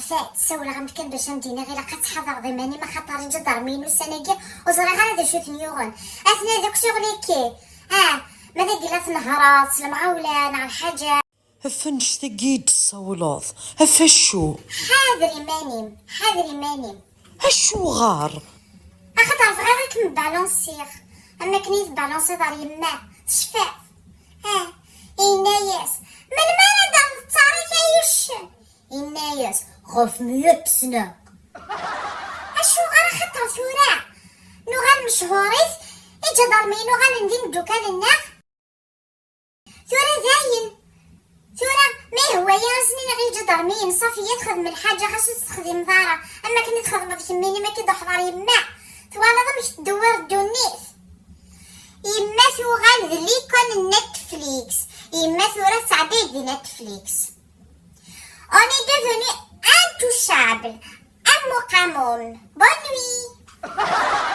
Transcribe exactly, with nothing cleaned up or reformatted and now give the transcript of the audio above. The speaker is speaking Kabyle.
Ssawleɣ-am-d kan bac am-d-iniɣ ilaq ad tḥadreḍ iman-im, axaṭer iǧadarmiyen ussan-agi ur ẓriɣ ara d acu ten-yuɣen. Atni deg ccɣel-agi. Ah, ma d agella tnehreḍ s lemɣawla neɣ lḥaǧa. Ɣef annect-agi i d-tessawleḍ? Ɣef acu? Ḥader iman-im, ḥader iman-im. Acuɣer? Axaṭer bɣiɣ ad kem-balansiɣ am wakken i tbalansiḍ ar yemma. Tecfiḍ? Ah, yenna-yas: "Melmi ara d-tettarik ay uccen?" Yenna-yas: "Ɣef meyya sna." Acuɣer? Axaṭer tura nuɣal mechurit, iǧadarmiyen uɣalen d imeddukal-nneɣ. Tura dayen, tura ma yehwa-yi ad sen-iniɣ i iǧadarmiyen: "Ṣafi, ya txedmem lḥaǧa, xas ur tt-texdimeḍ ara, am wakken i txedmeḍ kemmini, ma k-id-teḥḍer yemma, twalaḍ amek tdewwir ddunit." Yemma tuɣal d likon n Netflix. Yemma tura tettɛedday di Netflix. On est devenu intouchable. Am uqamum. Bonne nuit.